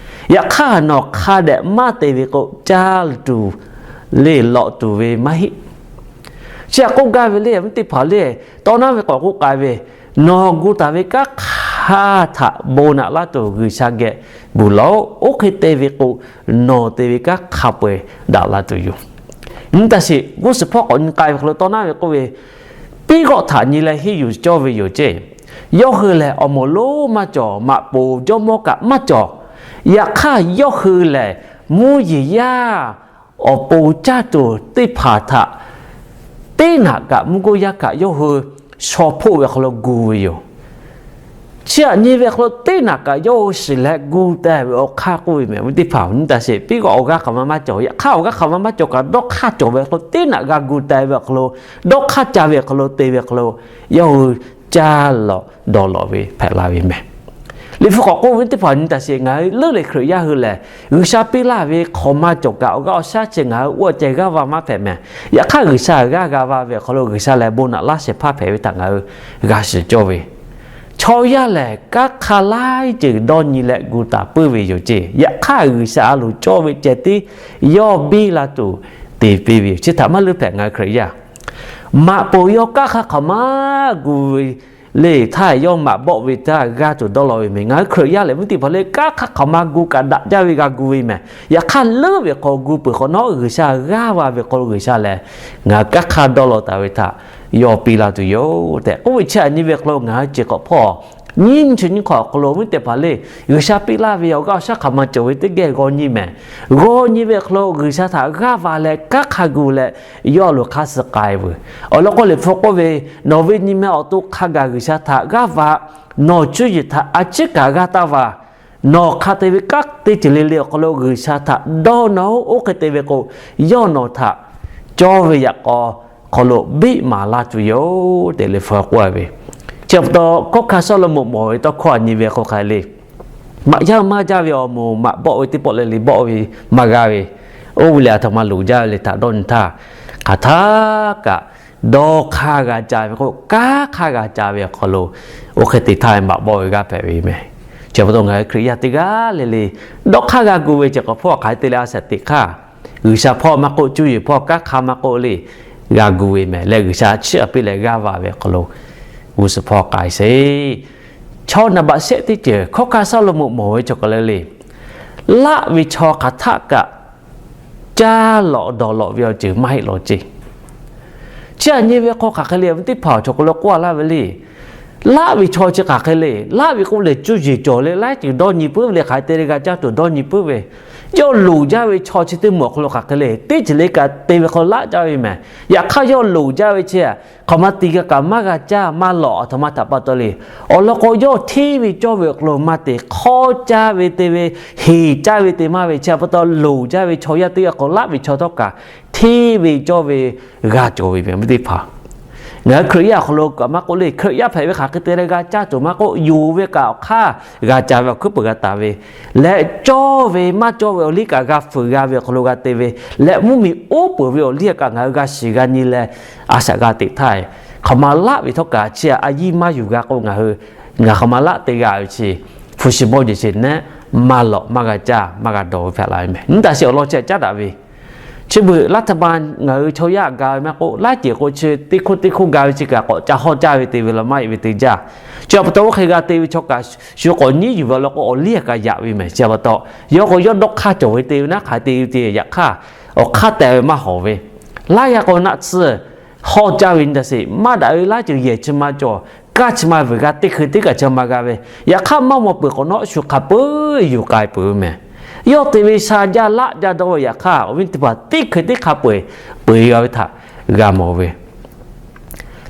Yaꞈ hk'aˇ nawˬ hk'a dehꞈ maˇ te ve k'o, caˇ tuˬ le lawꞈ tuˬ ve maˇ heˆ. Chi htaꞈ k'oˆ gaˇ ve le, awˬ viˉ teˇ hpaˍ le, tawˇ naˉ ve k'awꞈ k'oˆ k'ai ve, nawˬ gu taˍ ve kanˉ hk'aˇ htaꞈ bon naꞈ laˇ tuˬ G'uiˬsha geh bvuhˬ lawˬ-oꞈ. Oˇ hk'e te ve k'o, nawˬ te ve kanˉ hk'a peu-eˬ daꞈ la tuˬ yoˬ. Nyi taˍ sheˍ, g'uˇ suhˍ hpawˇ k'awꞈ nyi k'ai ve hk'aw lo tawˇ naˉ ve k'oˆ ve, piˇ g'awˆ htaꞈ nyi leh henˇ yuˬ cawˇ ve yoˬ ceˇ. Yawˇ hui lehˬ awˬ moˍ lonˉ maˇ cawˬ, maꞈ poˍ jawˇmawˇ kaꞈ maˇ cawˬ. Yaꞈ hk'aˇ yawˇ hui lehˬ mvuhˇ yeˬ yaˇ awˬ pon caˇ tuˬ teˇ hpaˍ htaꞈ teˇ naꞈ kaꞈ mvuhˇ goˇ yaˇ kaꞈ yawˇ hui shaw hpoˆ ve hk'aw lo gu ve yoˬ. Chi aꞈ nyi ve hk'aw lo teˇ naꞈ kaꞈ yawˇ hui shiˍ leh gu teh ve awˬ hk'aˇ k'oˆ ve mehˬ. Awˬ viˉ teˇ hpaˍ, nyi taˍ sheˍ, piˇ g'awˆ awˬ g'aˇ hk'aˬ ma maˇ cawˬ, yaꞈ hk'aˇ awˬ g'aˇ hk'aˬ ma maˇ cawˬ kaꞈ dawˇ hk'aˇ cawˬ ve hk'aw lo teˇ naꞈ g'a gu teh ve awˬ hk'aw lo, dawˇ hk'aˇ ca ve awˬ hk'aw lo te ve hk'aw lo, yawˇ hui caˇ lawꞈ dawˬ lawꞈ ve hpehꞈ la ve mehˬ. Liꞈ hpu k'awꞈ k'oˆ ve teˇ hpaˍ, nyi taˍ sheˍ, ngaˬ hui leuˉ leh Hkriꞈ yaˇ hui lehˬ, G'uiˬsha piˇ laˇ ve hk'aˬ ma cawˬ kaꞈ awˬ g'aˇ awˬ shaˉ chi ngaˬ hui oˇ a ceh g'aˇ va maˇ hpehꞈ mehˬ. Yaꞈ hk'aˇ G'uiˬsha g'aˇ g'a va ve awˬ hk'aw lo G'uiˬsha lehˬ bon naꞈ laˇ shehˍ hpaˇ hpehꞈ ve htaꞈ ngaˬ hui g'a shiˍ cawˇ ve, chaw yaˇ lehˬ kanˉ hk'aˇ laiˉ ceuˬ dawˇ nyi leh gu taˍ puiˉ ve yoˬ ceˇ. Yaꞈ hk'aˇ G'uiˬsha a loˍ cawˇ ve ceh tiˉ yawˇ biˇ la tuˬ te piˇ ve yoˬ. Chi htaꞈ maˇ leuˉ hpehꞈ ngaˬ hui Hkriꞈ yaˇ maꞈ poˍ yawˇ kanˉ hk'aˇ hk'aˬ ma gu ve le htaˇ, yawˇ maꞈ bawˆ ve htaˇ g'aˇ tuˬ dawˇ law ve mehˬ. Ngaˬ hui Hkriꞈ yaˇ lehˬ, awˬ viˉ teˇ hpaˍ le, kanˉ hk'aˇ hk'aˬ ma gu kaꞈ daꞈ jaˇ ve g'a gu ve mehˬ. Yaꞈ hk'aˇ leuˉ ve hk'aw gu peuˬ hk'awꞈ nawˉ, G'uiˬsha g'aˇ va ve hk'aw lo G'uiˬsha lehˬ ngaˬ hui kanˉ hk'aˇ dawˇ law taˍ ve htaꞈ yawˇ piˇ la tuˬ yoˬ tehꞈ k'oˆ ve, chi aꞈ nyi ve hk'aw lo ngaˬ hui ceuˬ k'awꞈ hpawˇ nyiˇ nyi chi nyiˇ hk'awꞈ awˬ hk'aw lo, awˬ viˉ teˇ hpaˍ le, G'uiˬsha piˇ laˇ ve awˬ g'aˇ awˬ shaˉ hk'aˬ ma cawˬ ve teˇ geh g'aw nyi mehˬ. G'aw nyi ve hk'aw lo G'uiˬsha htaꞈ g'aˇ va leh kanˉ hk'aˇ gu leh yawˇ a loˍ hk'aˇ suh k'ai veuˬ. Awˬ lawn k'o, Liꞈ hpu k'oˆ ve, Nawˬ ve nyi ma awˬ to hk'a gaˬ G'uiˬsha htaꞈ g'aˇ va. Nawˬ cuˇ yiˍ htaꞈ a ciˉ kaꞈ g'aˇ taˇ va. Nawˬ hk'a te ve kanˉ teˇ ceuˬ le le awˬ hk'aw lo G'uiˬsha htaꞈ dawˇ nawˬ-oˬ. Oˇ hk'e te ve k'o, yawˇ nawˬ htaꞈ cawˇ ve yaꞈ k'aw hk'aw lo biˇ maˍ laˇ tuˬ yoˬ tehꞈ Liꞈ hpu k'oˆ a ve. Chi pa taw, hkawˇ hkanˇ Sawˉlaꞈmonˍ mawˬ ve tawˇ hkawˇ aꞈ nyi ve hk'aw hk'a le, maꞈ yaˇ maˇ jaˇ ve awˬ moˍ maꞈ bawˆ ve teˇ pawˆ leh le bawˆ ve maˇ g'a ve, oˇ ve lehˬ aˬ htoꞈ ma loˍ jaˇ ve le htaꞈ dawˇ nyi htaˇ, hk'aˬ htaˇ kaꞈ dawˇ hk'aˇ g'a ca ve k'o, kanˉ hk'aˇ g'a ca ve awˬ hk'aw lo oˇ hk'e te htaˇ maꞈ bawˆ ve g'aˇ hpehꞈ ve mehˬ. Chi pa taw ngaˬ hui Hkriꞈ yaˇ teˇ g'aˇ le le dawˇ hk'aˇ g'a gu ve ceh k'awꞈ hpawˇ hk'aˬ hk'e te leh a shaꞈ teꞈ hk'aˇ, G'uiˬsha hpawˇ maˇ k'oˆ, cuˇ yiˍ hpawˇ, kanˉ hk'aˇ maˇ k'oˆ le, g'a gu ve mehˬ. Leh G'uiˬsha chiˇ aꞈ piˇ leh g'aˇ va ve awˬ hk'aw lo g'uˇ suhˍ hpawˇ k'ai sheˍ. Chaw naˍ baꞈ shehˆ teˇ ceuˬ hkawˇ hkanˇ Sawˉlaꞈmonˍ mawˬ ve cawˬ kaˬ le le, laˆ ve chaw hk'aˬ htaˆ kaꞈ caˇ lawꞈ dawˬ lawꞈ ve awˬ ceuˬ maˇ heˆ law ceˇ. Chi aꞈ nyi ve hk'aw hk'aˬ hk'e le, awˬ viˉ teˇ hpaˍ awˬ cawˬ k'aw lo k'oˆ a laˇ ve le. Laˆ ve chaw chi hk'aˬ hk'e le, laˆ ve k'oˆ lehˬ cuˇ yiˍ cawˬ leh laiˉ ceuˬ dawˇ nyi puiˉ ve le, hk'aˬ hk'e te leh g'a caˇ tuˬ dawˇ nyi puiˉ ve, yawˇ loˍ jaˇ ve chaw chi teˇ moˍ awˬ hk'aw lo hk'aˬ hk'e le, teˇ ceuˬ le kaꞈ te ve hk'aw lo laˆ jaˇ ve mehˬ. Yaꞈ hk'aˇ yawˇ loˍ jaˇ ve chi hk'aˬ ma te g'a kaꞈ maˇ g'a caˇ maˇ lawꞈ aˬ htoꞈ ma htaꞈ pa taw le. Awˬ lawn k'o, yawˇ hteˇ ve cawˇ ve awˬ hk'aw lo maˇ te, hk'awˇ caˇ ve te ve, heˍ caˇ ve te maˇ ve, chi pa taw loˍ jaˇ ve chaw yaˇ teˇ g'aˇ k'awꞈ laˆ ve chaw htawˇ kaꞈ hteˇ ve cawˇ ve g'a cawˬ ve mehˬ, awˬ viˉ teˇ hpaˍ. Ngaˬ hui Hkriꞈ yaˇ awˬ hk'aw lo kaꞈ maˇ k'oˆ le, Hkriꞈ yaˇ hpehꞈ ve hk'aˬ hk'e te leh g'a caˇ tuˬ maˇ k'oˆ, yonˍ ve kaꞈ awˬ hk'aˇ g'a ca ve awˬ hkuiˉ peuˬ g'a taˍ ve, leh cawˇ ve maˇ cawˇ ve awˬ liˇ kaꞈ g'a fuiˍ g'a ve awˬ hk'aw lo g'a te ve, leh mvuhˇmiˬ oˉ peunˍ ve awˬ liˇ kaꞈ ngaˬ hui g'a shiˍ g'a nyi leh, a shaꞈ g'a teꞈ htaˇ, hk'aˬ ma laˆ ve htawˇ kaꞈ chi aꞈ a yiˇ maˇ yuˬ g'a k'o, ngaˬ hui ngaˬ hk'aˬ ma laˆ te g'a ve chi, hpu shi mawˇ jeˬ chi neˉ maˇ lawꞈ maˇ g'a caˇ maˇ g'a dawˬ ve hpehꞈ la ve mehˬ. Nyi taˍ sheˍ, awˬ lawn chi aꞈ caˉ daꞈ ve, Chi beuꞈ รัฐบาล ngaˬ hui chaw yaˇ ga ve maˇ k'oˆ, laiˉ ceuˬ k'o chi teˇ hkawˇ teˇ hkawˇ ga ve chi kaꞈ k'awꞈ ca hawˇ caˇ ve te ve la maˇ heˆ ve te jaˇ. Chi pa taw oˇ hk'e g'a te ve chaw kaꞈ shu k'awꞈ nyiˉ yuˬ ve law k'o awˬ liˇ kaꞈ yaꞈ ve mehˍ. Chi pa taw yawˇ k'o yawˇ dawˇ hk'aˇ cawˬ ve te ve naˉ hk'aˬ te ve te yaꞈ hk'aˇ awˬ hk'aˇ tehꞈ ve maˇ hawˍ ve, laiˉ g'aˇ k'o naˆ tsuhˇ hawˇ caˇ ve nyi taˇ sheˍ. Maˇ daꞈ ve laiˉ ceuˬ yehˬ chi ma cawˬ, kaˇ chi ma vuiˬ g'a, teˇ hkui teˇ kaꞈ chi ma g'a ve, yaꞈ hk'aˇ maˇ maw peuˬ k'awꞈ nawˉ shu hk'a peu yuˬ k'ai peuˬ ve mehˍ. Yawˇ te ve sha jaˇ laˆ jaˇ dawˇ ve yaꞈ hk'aˇ awˬ viˉ teˇ hpaˍ teˇ hkui teˇ hk'a peu-eˬ peu-eˬ g'a ve htaꞈ g'a mawˬ ve.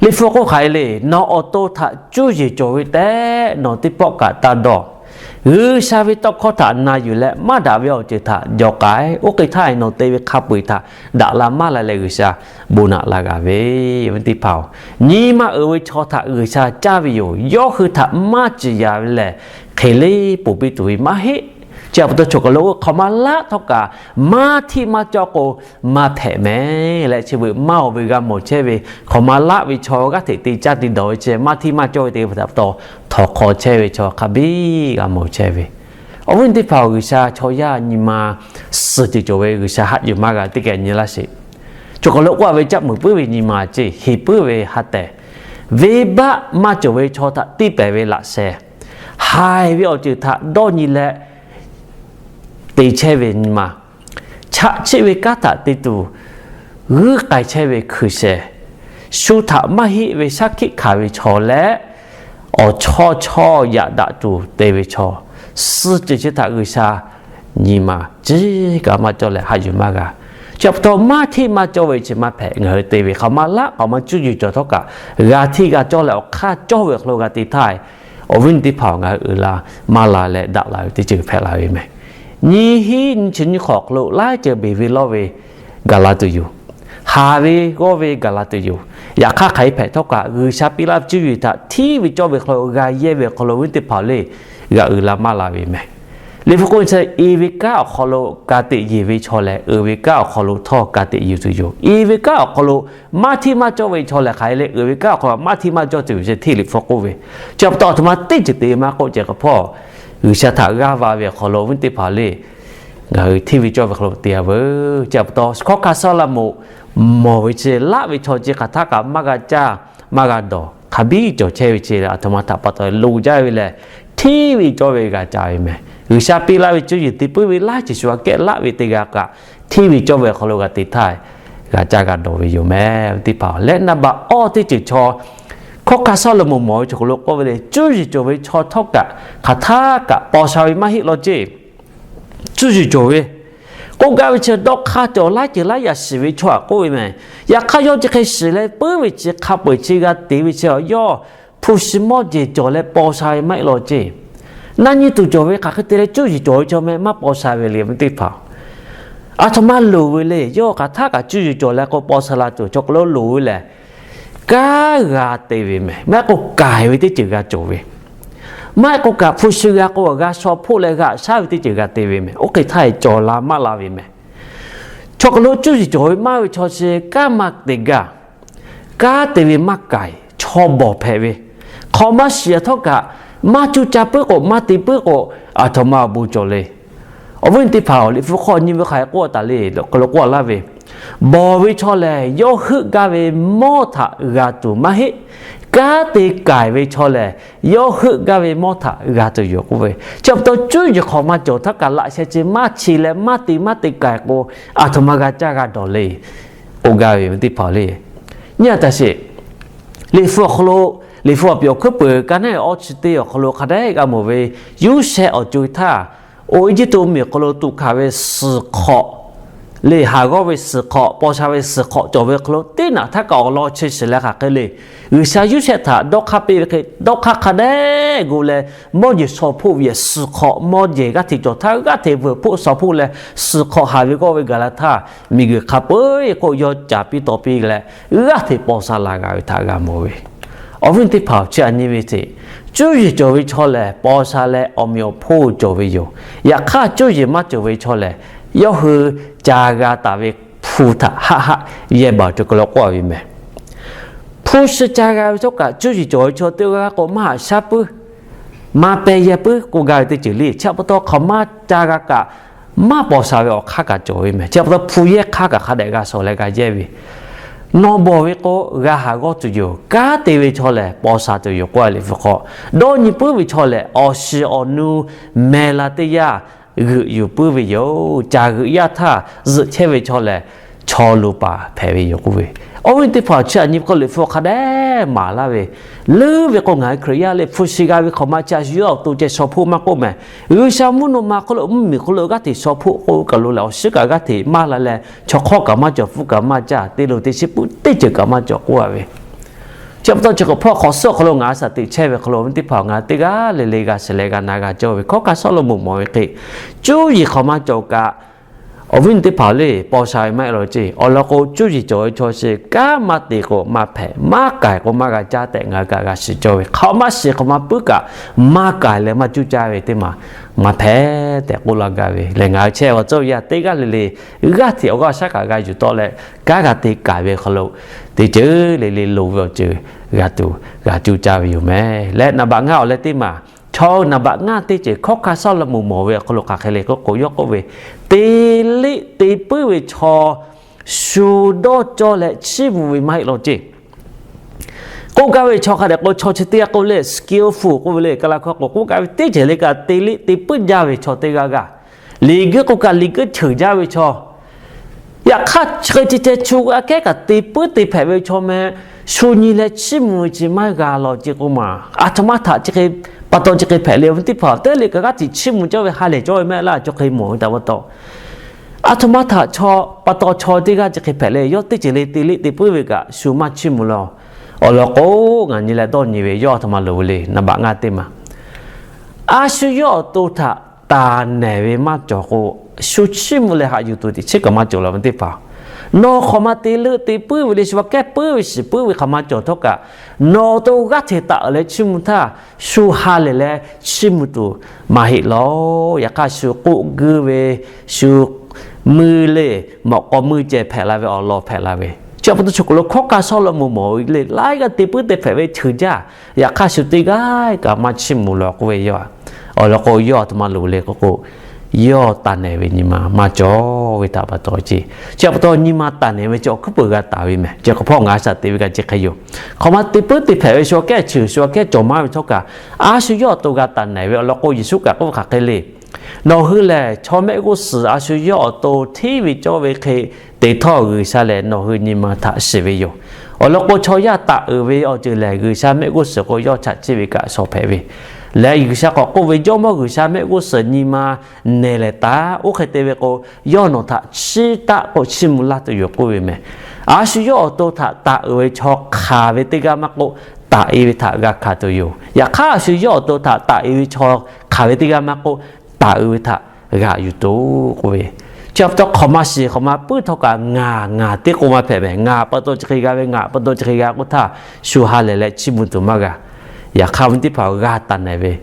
Liꞈ hpu k'oˆ hk'aˬ hk'e le, nawˬ awˬ to htaꞈ cuˇ yiˍ cawˬ ve tehꞈ nawˬ teˇ pawˆ kaꞈ taˇ dawˇ. G'uiˬsha ve tawˇ hkawˇ htaꞈ na yuˬ leh maˇ daꞈ ve awˬ ceuˬ htaꞈ jaw k'ai. Oˇ hk'e htaˇ nawˬ te ve hk'a peu-eˬ htaꞈ daꞈ la maˇ la leh G'uiˬsha bon naꞈ la g'a ve. Awˬ viˉ teˇ hpaˍ-oˬ, nyi ma uiˍ ve chaw htaꞈ G'uiˬsha caˇ ve yoˬ. Yawˇ hui htaꞈ maˇ ciˍ yanˍ ve lehˬ, hk'e le ponˬ piˇ tuˬ ve maˇ heˆ. Chi pa taw chaw kaˬ lo k'o hk'awꞈ maˇ laˆ htawˇ kaꞈ maˇ htiˆ maˇ cawˇ k'o maˇ hpehꞈ mehˍ leh, chi beuꞈ maˇ oˬ ve g'a mawˬ chehˇ ve hk'awꞈ maˇ laˆ ve chaw g'aˇ hteꞈ te caˇ te dawˬ ve chi maˇ htiˆ maˇ cawˇ ve te pa taw, htawnˍ hk'aw chehˇ ve chaw hk'a biˇ g'a mawˬ chehˇ ve. Awˬ viˉ teˇ hpaˍ-oˬ, G'uiˬsha chaw yaˇ nyi ma suhˍ ceuˬ cawˬ ve G'uiˬsha haꞈ yuˬ maˇ g'a teˇ geh nyi laˇ sheˍ. Chaw kaˬ lo k'oˆ ve caˆ muiˬ puiˉ ve nyi ma ceˇ, heˍ puiˉ ve ha tehˍ, venˇbaˆ maˇ cawˬ ve chaw htaꞈ tiˇ pehˍ ve laꞈ sheh, haiˬ ve awˬ ceuˬ htaꞈ dawˇ nyi leh te chehˇ ve nyi ma, chaꞈ chiˆ ve kanˉ htaꞈ te tuˬ g'uiˇ k'ai chehˇ ve hkui sheh, shu htaꞈ maˇ heˆ ve shaˉ hkiˆ hkanˍ ve chaw leh, awˬ chawˇ chawˇ yaꞈ daꞈ tuˬ te ve chaw, suhˍ ceuˬ chi htaꞈ G'uiˬsha nyi ma ciˉ kaꞈ maˇ cawˇ leh haꞈ yuˬ maˇ g'a. Chi pa taw maˇ htiˆ maˇ cawˇ ve chi maˇ hpehꞈ. Ngaˬ hui te ve hk'awꞈ maˇ laˆ k'awꞈ maˇ cuˇ yiˍ cawˬ htawˇ kaꞈ g'a htiˇ g'a cawˇ leh awˬ hk'aˇ cawˇ ve awˬ hk'aw lo g'a te htaˇ, awˬ viˉ teˇ hpaˍ-oˬ, ngaˬ hui uiˍ la maˇ la leh daꞈ la ve teˇ ceuˬ hpehꞈ la ve mehˍ. Nyiˇ hinˉ nyiˇ chi nyiˇ hk'awꞈ awˬ hk'aw lo laiˉ ceuˬ beˬ ve lawˇ ve gaˬ la tuˬ yoˬ. Haˍ ve g'awˇ ve gaˬ la tuˬ yoˬ. Yaꞈ hk'aˇ hk'aˬ hk'e hpehꞈ htawˇ kaꞈ G'uiˬsha piˇ laˇ ve cuˇ yiˍ htaꞈ hteˇ ve cawˇ ve hk'aw lo g'a yehˇ ve awˬ hk'aw lo awˬ viˉ teˇ hpaˍ le g'a uiˍ la maˇ la ve mehˍ. Liꞈ hpu k'oˆ ve chi, i ve kanˉ awˬ hk'aw lo ka tiꞈ yeˬ ve chaw lehˬ, uiˍ ve kanˉ awˬ hk'aw lo htawˇ ka tiꞈ yeˬ tuˬ yoˬ. I ve kanˉ awˬ hk'aw lo maˇ htiˆ maˇ cawˇ ve chaw lehˬ, hk'aˬ hk'e le uiˍ ve kanˉ awˬ hk'aw lo maˇ htiˆ maˇ cawˇ tuˬ yoˬ. Chi hteˇ Liꞈ hpu k'oˆ ve, chi pa taw aˬ htoꞈ ma teˇ ceuˬ te maˇ k'oˆ ceh k'o hpawˇ, G'uiˬsha htaꞈ g'aˇ va ve awˬ hk'aw lo awˬ viˉ teˇ hpaˍ le ngaˬ hui hteˇ ve cawˇ ve hk'aw lo te-a veuˬ. Chi pa taw hkawˇ hkanˇ Sawˉlaꞈmonˍ mawˬ ve chi laˆ ve chaw chi hk'aˬ htaˇ kaꞈ maˇ g'a caˇ maˇ g'a dawˬ hk'a biˇ cawˬ chehˇ ve chi leh, aˬ htoꞈ ma htaꞈ pa taw loˍ jaˇ ve lehˬ, hteˇ ve cawˇ ve g'a ca ve mehˍ. G'uiˬsha piˇ laˇ ve cuˇ yiˍ te puiˉ ve laiˉ ceuˬ shu aꞈ kehˉ laˆ ve teˇ g'aˇ kaꞈ, hteˇ ve cawˇ ve awˬ hk'aw lo g'a te htaˇ, g'a caˇ g'a dawˬ ve yoˬ mehˍ teˇ hpaˍ leh, naˍ baꞈ awˇ teˇ ceuˬ chaw hkawˇ hkanˇ Sawˉlaꞈmonˍ mawˬ ve chaw hk'aw lo k'oˆ ve le, cuˇ yiˍ cawˬ ve chaw htawˇ kaꞈ hk'aˬ htaˇ kaꞈ paw sha ve maˇ heˆ law ceˇ. Cuˇ yiˍ cawˬ ve k'oˆ gaˇ ve chi dawˇ hk'aˇ cawˬ laiˉ ceuˬ laiˉ yaꞈ shiˍ ve chaw aꞈ k'oˆ ve mehˍ. Yaꞈ hk'aˇ yawˇ chi hk'e shiˍ leh puiˉ ve chi hk'a peu-eˬ chi g'a te ve chi yawˇ hpu shi mawˇ jehˬ cawˬ leh paw sha ve maˇ heˆ law ceˇ. Naˆ nyi tuˬ cawˬ ve hk'aˬ hk'e te leh cuˇ yiˍ cawˬ ve chaw mehˍ maˇ paw sha ve le ve teˇ hpaˍ. Aˬ htoꞈ ma loˍ ve le, yawˇ hk'aˬ htaˇ kaꞈ cuˇ yiˍ cawˬ leh k'o paw sha la tuˬ chaw hk'aw lo loˍ ve lehˬ, kanˉ g'a te ve mehˍ. Maˇ heˆ k'o k'ai ve teˇ ceuˬ g'a cawˬ ve, maˇ heˆ k'o kaꞈ hpu shi g'a k'o g'a shaw hpoˆ leh g'a shaˉ ve teˇ ceuˬ g'a te ve mehˍ. Oˇ hk'e htaˇ cawˬ la maˇ la ve mehˍ. Chaw hk'aw lo cuˇ yiˍ cawˬ ve maˇ ve chaw chi kanˉ maˇ te gaˇ. Kanˉ te ve maˇ k'ai, chaw bawˬ hpehꞈ ve, hk'awꞈ maˇ shiˍ htawˇ kaꞈ maˇ cuˇ caˇ puiˉ k'o maˇ te puiˉ k'o, aˬ htoꞈ ma awˬ bon cawˬ le. Awˬ viˉ teˇ hpaˍ-oˬ, Liꞈ hpu hk'aw nyi ve hk'aˬ hk'e k'oˆ taˍ le, hk'aw lo k'oˆ laˇ ve, bawˬ ve chaw lehˬ yawˇ heuˆ gaˇ ve mawˇ htaꞈ g'a tuˬ maˇ heˆ. Kanˉ te k'ai ve chaw lehˬ yawˇ heuˆ gaˇ ve mawˇ htaꞈ g'a tuˬ yoˬ k'oˆ ve. Chi pa taw cuˇ yiˍ hk'awꞈ maˇ cawˬ htaˇ kaꞈ laꞈ sheh chi maˇ chi leh maˇ te maˇ te k'ai k'o, aˬ htoꞈ ma g'a caˇ g'a dawˬ le. K'oˆ gaˇ ve teˇ hpaˍ le, nyi a taꞈ sheˍ. Liꞈ hpu awˬ hk'aw lo, Liꞈ hpu awˬ piˍ awˬ hkuiˉ peuˬ ka naˉ awˇ chi teˇ awˬ hk'aw lo hk'a dehꞈ g'a mawˬ ve, Yoˇsehꞈ awˬ co-e htaˇ, oˇ Eˇjiˇtuꞈ mvuhˇmiˬ awˬ hk'aw lo tuꞈ hkanˍ ve suhˍ hk'awꞈ le, haˍ g'awˇ ve suhˍ hk'awꞈ, paw sha ve suhˍ hk'awꞈ cawˬ ve hk'aw lo teˇ naꞈ htaˇ kaꞈ awˬ lawn chi shiˍ leh hk'aˬ hk'e le, G'uiˬsha Yoˇsehꞈ htaꞈ dawˇ hk'aˇ piˇ ve hk'e dawˇ hk'aˇ hk'a dehꞈ g'oˇ leh, mawˇ jehˬ shaw hpoˆ ve yehˬ suhˍ hk'awꞈ, mawˇ jehˬ g'aˇ hteꞈ cawˬ htaˇ g'aˇ hteꞈ veuˬ hpoˆ shaw hpoˆ leh, suhˍ hk'awꞈ haˍ ve g'awˇ ve gaˬ la htaˇ, miˬguiˬ hk'a peu-eˬ k'o yawˇ caˍ piˇ taw piˇ leh, g'aˇ hteꞈ paw sha la g'a ve htaꞈ g'a mawˬ ve. Awˬ viˉ teˇ hpaˍ-oˬ, chi aꞈ nyi ve ceˇ, cuˇ yiˍ cawˬ ve chaw lehˬ paw sha leh awˬ meꞈ awˬ hponˇ cawˬ ve yoˬ. Yaꞈ hk'aˇ cuˇ yiˍ maˇ cawˬ ve chaw lehˬ, yawˇ hui ca g'a taˍ ve hpu htaꞈ haˆ haˆ yehˇ baˬ cawˬ k'o la k'oˆ ve mehˍ. Hpu shi ca g'a ve htawˇ kaꞈ cuˇ yiˍ cawˬ ve chaw teˇ g'aˇ k'o maˇ haꞈ shaˉ puiˉ, maˇ peh yehˇ puiˉ k'oˆ gaˇ ve teˇ ceuˬ le. Chi pa taw hk'awꞈ maˇ ca g'a kaꞈ, maˇ paw sha ve awˬ hk'aˇ kaꞈ cawˬ ve mehˬ. Chi pa taw hpu yehˇ hk'aˇ kaꞈ hk'a dehꞈ g'a shawˍ leh g'a yehˇ ve, nawˬ bawˬ ve k'o g'a haˍ g'awˇ tuˬ yoˬ. Kanˉ te ve chaw lehˬ paw sha tuˬ yoˬ k'oˆ a liꞈ hpu hk'aw, dawˇ nyi puiˉ ve chaw lehˬ awˬ shiˍ awˬ nu mehˬ la teˇ yanˇ g'euꞈ yuˬ puiˉ ve yoˬ. Caˬ g'euꞈ yaˇ htaˇ zuhꞈ chehˇ ve chaw lehˬ chaw lo paˍ hpehꞈ ve yoˬ k'oˆ ve. Awˬ viˉ teˇ hpaˍ, chi aꞈ nyi hk'aw liꞈ hpu hk'a dehꞈ maˍ laˇ ve, leuˉ ve k'o ngaˬ hui Hkriꞈ yaˇ leh hpu shi g'a ve hk'awꞈ ma chi a shu yawˇ awˬ to ceh shaw hpoˆ maˇ k'oˆ mehˬ. G'uiˬsha mvuhˇ naw ma hk'oˆ lo mvuhˇmiˬ hk'oˆ lo g'aˇ hteꞈ shaw hpoˆ k'oˆ kaꞈ lo leh awˬ shinˉ kaꞈ g'aˇ hteꞈ maˇ la leh, chaw hk'awˇ kaꞈ maˇ cawˬ, hpfuhˇ kaꞈ maˇ caˇ, te lo te shiˉ puiˉ teˇ ceuˬ kaꞈ maˇ cawˬ k'oˆ a ve. Chi pa taw chi hk'awꞈ hpawˇ hk'awꞈ suhˉ awˬ hk'aw lo ngaˬ hui shaˍ teꞈ chehˇ ve hk'aw lo awˬ viˉ teˇ hpaˍ, ngaˬ hui teˇ g'aˇ le le g'a shiˍ leh g'a na g'a cawˇ ve hkawˇ hk'a sawˉ lo mvuhˇ mawˬ ve hk'e, cuˇ yiˍ hk'awꞈ maˇ cawˬ kaꞈ, awˬ viˉ teˇ hpaˍ le paw sha ve maˇ heˆ law ceˇ. Awˬ lawn k'o cuˇ yiˍ cawˬ ve chaw chi kanˉ maˇ te k'o maˇ hpehꞈ, maˇ k'ai k'o maˇ g'a caˇ tehꞈ ngaˬ hui kaꞈ g'a shiˍ cawˇ ve. Hk'awꞈ maˇ shiˍ hk'awꞈ maˇ puiˉ kaꞈ maˇ k'ai leh maˇ cuˇ caˇ ve teˇ maˬ maˇ hpehꞈ tehꞈ k'oˆ laˇ gaˇ ve lehˬ, ngaˬ hui chehˇ ve awˬ ceuˬ yaˇ teˇ g'aˇ le le g'aˇ hteꞈ awˬ g'aˇ shaˉ kaꞈ g'a yuˬ tawˆ leh, kanˉ g'a te k'ai ve hk'aw lo teˇ ceuˬ le le loˍ ve awˬ ceuˬ g'a tuˬ g'a cuˇ caˇ ve yoˬ mehˬ. Leh naˍ baꞈ ngaˇ awˬ leh teˇ maˬ, chaw naˍ baꞈ ngaˇ teˇ ceuˬ hkawˇ hk'a sawˉ lo mvuhˇ mawˬ ve awˬ hk'aw lo hk'aˬ hk'e le k'oˆ k'o, yawˇ k'oˆ ve, te liˆ te puiˉ ve chaw shu dawˇ cawˇ leh chiˇ mvuh ve maˇ heˆ law ceˇ. K'oˆ gaˇ ve chaw hk'a dehꞈ k'o, chaw chi teˇ g'aˇ k'oˆ le skillful k'oˆ ve le, Kaˍlaˍ hkawˇ k'o k'oˆ gaˇ ve teˇ ceuˬ le kaꞈ te liˆ te puiˉ jaˇ ve chaw teˇ g'aˇ g'aˇ, liꞈ guiˇ k'oˆ kaꞈ liꞈ guiˇ cheuˬ jaˇ ve chaw. Yaꞈ hk'aˇ chi hk'e te ceh chu aꞈ kehˉ kaꞈ te puiˉ te hpehꞈ ve chaw meh, shu nyi leh chiˇ mvuh ve chi maˇ g'a law ceˇ k'oˆ maˬ. Aˬ htoꞈ ma htaꞈ chi hk'e pa taw chi hk'e hpehꞈ le, awˬ viˉ teˇ hpaˍ, teˇ g'aˇ le kaꞈ g'aˇ hteꞈ chiˇ mvuh cawˇ ve ha lehˬ cawˇ ve mehˆ laˇ, chaw hk'e mawˬ ve htaꞈ pa taw. Aˬ htoꞈ ma htaꞈ chaw pa taw chaw teˇ g'aˇ chi hk'e hpehꞈ le, yawˇ teˇ ceuˬ le te liˆ te puiˉ ve kaꞈ shu maˇ chiˇ mvuh law. Awˬ lawn k'o, ngaˬ nyi leh dawˇ nyi ve yawˇ aˬ htoꞈ ma loˍ ve le, naˍ baꞈ ngaˇ teˇ maˬ, a shu yawˇ awˬ to htaꞈ taˍ nehˬ ve maˇ cawˬ k'o, shu chiˇ mvuh leh haꞈ yuˬ tuˬ teꞈ chiˉ kaꞈ maˇ cawˬ law ve teˇ hpaˍ. Nawˬ hk'awꞈ ma te leuˆ te puiˉ ve le, shu aꞈ kehˉ puiˉ ve shiˍ puiˉ ve hk'aˬ ma cawˬ htawˇ kaꞈ, nawˬ awˬ to g'aˇ hteꞈ taˍ leh chiˇ mvuh htaˇ, shu ha lehˬ leh chiˇ mvuh tuˬ maˇ heˆ law. Yaꞈ hk'aˇ shu k'oˆ guiˇ ve, shu mui le, mawꞈ k'aw mui ceh hpehꞈ la ve awˬ lawn hpehꞈ la ve, chi pa taw chaw hk'aw lo hkawˇ hk'a sawˉ lo mvuhˇ mawˬ ve le, laiˉ g'aˇ te puiˉ te hpehꞈ ve cheuˬ jaˇ. Yaꞈ hk'aˇ shu teˇ g'aˇ kaꞈ maˇ chiˇ mvuh law k'oˆ ve yoˬ. Awˬ lawn k'o, yawˇ aˬ htoꞈ ma loˍ le k'oˆ k'o, yawˇ taˍ nehˬ ve nyi ma maˇ cawˬ ve htaꞈ pa taw ceˇ. Chi pa taw nyi ma taˍ nehˬ ve chi awˬ hkuiˉ peuˬ g'a taˍ ve mehˬ. Chi hk'awꞈ hpawˇ ngaˬ hui shaˍ teꞈ ve kaꞈ chi hk'e yoˬ. Hk'awꞈ ma te puiˉ te hpehꞈ ve shu aꞈ kehˉ cheuˬ, shu aꞈ kehˉ cawˬ maˇ ve htawˇ kaꞈ, a shu yawˇ awˬ to g'a taˍ nehˬ ve. Awˬ lawn k'o, Yeˍsuˆ kaꞈ k'oˆ ve hk'aˬ hk'e le, nawˬ hui lehˬ chaw mehˆ g'uˇ suhˍ a shu yawˇ awˬ to hteˇ ve cawˇ ve hk'e te htawˇ, G'uiˬsha lehˬ nawˬ hui nyi ma htaꞈ shiˍ ve yoˬ. Awˬ lawn k'o, chaw yaˇ taˍ uiˍ ve awˬ ceuˬ lehˬ, G'uiˬsha mehˆ g'uˇ suhˍ k'o yawˇ chaꞈ chiˇ ve kaꞈ shawˍ hpehꞈ ve leh, G'uiˬsha k'awꞈ k'oˆ ve, Jawˇmawˇ G'uiˬsha mehˆ g'uˇ suhˍ nyi ma nehˬ lehˬ taˍ. Oˇ hk'e te ve k'o, yawˇ nawˬ htaꞈ chiˇ taˆ k'o chiˇ mvuh laˇ tuˬ yoˬ k'oˆ ve mehˬ. A shu yawˇ awˬ to htaꞈ taˍ uiˍ ve chaw hk'aˬ ve teˇ g'aˇ maˇ k'oˆ, taˍ e ve htaꞈ g'a hkanˍ tuˬ yoˬ. Yaꞈ hk'aˇ, a shu yawˇ awˬ to htaꞈ taˍ e ve chaw hk'aˬ ve teˇ g'aˇ maˇ k'oˆ, taˍ uiˍ ve htaꞈ g'aꞈ yuˬ tuˬ k'oˆ ve. Chi pa taw hk'awꞈ ma shiˍ hk'awꞈ ma puiˉ htawˇ kaꞈ ngaˬ ngaˬ teˇ k'oˆ maˇ hpehꞈ mehˬ. Ngaˬ pa taw chi hk'e g'a ve, ngaˬ pa taw chi hk'e g'a k'oˆ htaˇ, shu ha lehˬ leh chiˇ mvuh tuˬ maˇ g'a. Yaꞈ hk'aˇ, awˬ viˉ teˇ hpaˍ, g'a taˍ nehˬ ve,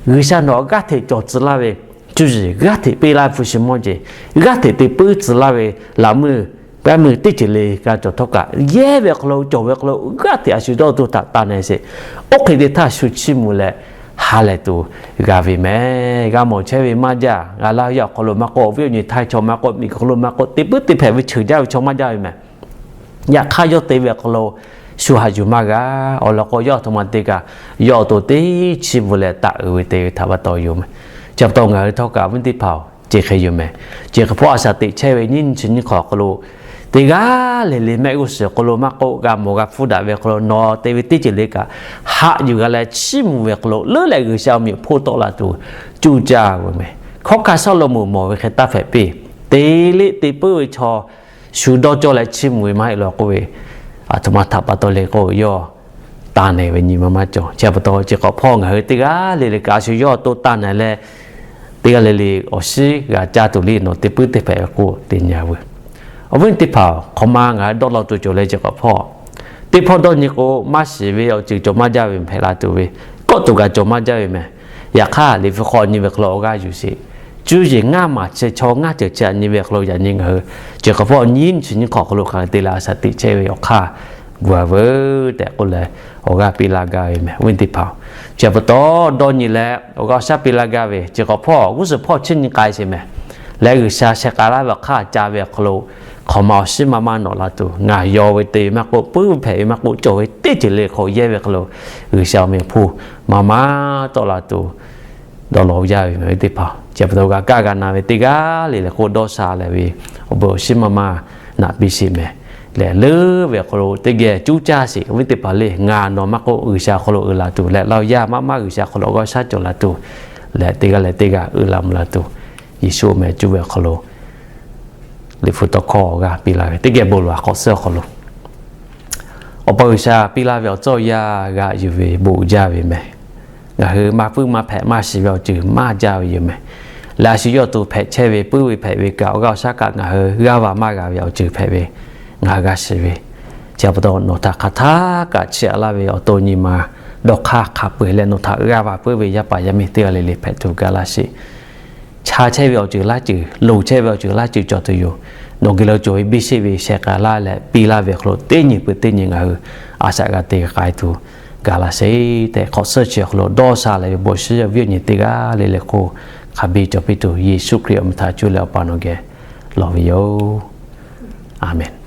G'uiˬsha nawˬ g'aˇ hteꞈ cawˬ tcuh laˇ ve, cuˇ yiˍ g'aˇ hteꞈ peˇ laˇ ve hpu shi mawˇ jeˬ, g'aˇ hteꞈ te puiˉ tcuh laˇ ve laꞈ meuˇ, g'aˇ meuˇ teˇ ceuˬ le g'a cawˬ htawˇ kaꞈ, yehˇ ve awˬ hk'aw lo cawˬ ve awˬ hk'aw lo g'aˇ hteꞈ a shu dawˇ awˬ to htaꞈ taˍ nehˬ sheˍ. Oˇ hk'e te htaˇ shu chiˇ mvuh leh ha lehˬ tuˬ g'a ve mehˬ. G'a mawˬ chehˇ ve maˇ jaˇ. G'a laˇ yaˇ awˬ hk'aw lo maˇ k'oˆ, awˬ viˉ awˬ nyi htaiˇ chaw maˇ k'oˆ, miˬguiˬ hk'aw lo maˇ k'oˆ, te puiˉ te hpehꞈ ve cheuˬ jaˇ ve chaw maˇ jaˇ ve mehˬ. Yaꞈ hk'aˇ, yawˇ te ve awˬ hk'aw lo shu haꞈ yuˬ maˇ g'a. Awˬ lawn k'o, yawˇ aˬ htoꞈ ma te kaꞈ, yawˇ awˬ to teˇ chiˇ mvuh leh taˍ uiˍ ve te ve htaꞈ pa taw yoˬ mehˬ. Chi pa taw ngaˬ hui htawˇ kaꞈ, awˬ viˉ teˇ hpaˍ-oˬ, chi hk'e yoˬ mehˬ. Chi hk'awꞈ hpawˇ a shaˍ teꞈ chehˇ ve nyiˇ nyi chi nyiˇ hk'awꞈ hk'aw lo, teˇ g'aˇ le le mehˆ g'uˇ suhˍ hk'aw lo maˇ k'oˆ, g'a mawˬ g'a hpfuhˇ daꞈ ve hk'aw lo nawˬ te ve teˇ ceuˬ le kaꞈ, haꞈ yuˬ g'a leh chiˇ mvuh ve hk'aw lo leuˉ leh G'uiˬsha awˬ meh hpoˆ tawˆ la tuˬ cuˇ caˇ ve mehˬ. Hkawˇ hk'a sawˉ lo mvuhˇ mawˬ ve hk'e taˇ hpehꞈ piˇ. Te liˆ te puiˉ ve chaw shu dawˇ cawˇ leh chiˇ mvuh ve maˇ heˆ law k'oˆ ve, aˬ htoꞈ ma htaꞈ pa taw le k'o, yawˇ taˍ nehˬ ve nyi ma maˇ cawˬ. Chi pa taw, chi hk'awꞈ hpawˇ ngaˬ hui teˇ g'aˇ le le kaꞈ, a shu yawˇ awˬ to taˍ nehˬ leh, teˇ g'aˇ le le awˬ shiˉ g'a caˇ tuˬ le nawˬ te puiˉ te hpehꞈ ve k'oˆ te nyi a veuˬ. Awˬ viˉ teˇ hpaˍ, hk'awꞈ ma ngaˬ hui dawˇ law tuˬ cawˬ leh chi hk'awꞈ hpawˇ, teˇ hpawˇ dawˇ nyi k'o, maˇ shiˍ ve awˬ ceuˬ cawˬ maˇ jaˇ ve hpehꞈ la tuˬ ve, kawˆ tuˬ kaꞈ cawˬ maˇ jaˇ ve mehˬ. Yaꞈ hk'aˇ, Liꞈ hpu hk'aw nyi ve hk'aw lo awˬ g'aˇ yuˬ sheˍ. Cuˇ yiˍ ngaˇ maˬ chi chaw ngaˇ ceuˬ chi aꞈ nyi ve hk'aw lo yaꞈ nyi ngaˬ hui chi hk'awꞈ hpawˇ nyiˇ chi nyiˇ hk'awꞈ hk'aw lo hk'aˬ hk'e te leh a shaˍ teꞈ chehˇ ve awˬ hk'aˇ gu a veuˬ tehꞈ k'oˆ leh, awˬ g'aˇ piˇ laˇ gaˇ ve mehˬ, awˬ viˉ teˇ hpaˍ-oˬ. Chi pa taw dawˇ nyi leh awˬ g'aˇ awˬ shaˉ piˇ laˇ gaˇ ve chi hk'awꞈ hpawˇ g'uˇ suhˍ hpawˇ chi nyi k'ai sheˍ mehˬ. leh G'uiˬsha sheh k'ai laˇ ve awˬ hk'aˇ ca ve awˬ hk'aw lo hk'awꞈ ma awˬ shiˉ maˇ maˇ nawꞈ la tuˬ, ngaˬ yaw ve te ve maˇ k'oˆ, puiˉ ve hpehꞈ ve maˇ k'oˆ, cawˬ ve teˇ ceuˬ le hk'aw yehˇ ve hk'aw lo G'uiˬsha awˬ meꞈ awˬ hponˇ maˇ maˇ tawˆ la tuˬ dawˇ law yaˇ ve meh ve teˇ hpaˍ. Chi pa taw g'a kaˇ g'a na ve teˇ g'aˇ le le k'o, dawˇ sha leh ve awˬ bon awˬ shiˉ maˇ maˇ naꞈ piˇ sheˍ meh. Leh leuˉ ve awˬ hk'aw lo teˇ geh cuˇ caˇ sheˍ ve teˇ hpaˍ le, ngaˬ nawˬ maˇ k'oˆ, G'uiˬsha awˬ hk'aw lo uiˍ la tuˬ leh, laˇ yaˇ maˇ maˇ G'uiˬsha awˬ hk'aw lo awˬ g'aˇ shaˉ cawˬ la tuˬ leh, teˇ g'aˇ leh teˇ g'aˇ uiˍ la mvuh la tuˬ, Yeˍsuˆ meh cuˇ ve awˬ hk'aw lo Liꞈ hpu tawˇ hkawˇ g'a piˇ laˇ ve teˇ geh bon lawˬ k'awꞈ suhˉ awˬ hk'aw lo, Awˬ pa G'uiˬsha piˇ laˇ ve awˬ tcuh yaˇ g'a yuˬ ve bon jaˇ ve meh. Ngaˬ hui maˇ puiˉ maˇ hpehꞈ maˇ shiˍ ve awˬ ceuˬ maˇ jaˇ ve yoˬ meh. Leh a shu yawˇ awˬ to hpehꞈ chehˇ ve puiˉ ve hpehꞈ ve kaꞈ, awˬ g'aˇ awˬ shaˉ kaꞈ ngaˬ hui g'aˇ va maˇ g'a ve awˬ ceuˬ hpehꞈ ve ngaˬ hui g'a shiˍ ve. Chi pa taw nawˬ htaꞈ hk'aˬ htaˇ kaꞈ chiˇ aꞈ laˇ ve awˬ to nyi ma dawˇ hk'aˇ hk'a peu-eˬ leh, nawˬ htaꞈ g'aˇ va puiˉ ve yaˇ paˍ yaˇ miˇ teˇ g'aˇ le le hpehꞈ tuˬ ga laˇ sheˍ. Cha chehˇ ve awˬ ceuˬ laˇ ceuˬ, loˍ chehˇ ve awˬ ceuˬ laˇ ceuˬ cawˬ tuˬ yoˬ. Nawˬ geh lo cawˬ ve biˇ sheˆ ve sheh k'ai laˇ leh piˇ laˇ ve awˬ hk'aw lo teˇ nyi peuˬ teˇ nyi ngaˬ hui a shaꞈ g'a te k'ai tuˬ ga laˇ sheˍ tehꞈ, hk'awꞈ suhˉ chi awˬ hk'aw lo dawˇ sha leh ve bon shiˉ awˬ viˉ awˬ nyi teˇ g'aˇ le le hk'oˆ hk'a biˇ cawˬ piˇ tuˬ, Yeˍsuˆ Hkriꞈ awˬ meh htaꞈ cuˇ leh Awˬ pa nawˬ geh lawˬ ve yoˬ. Aˍmenˍ.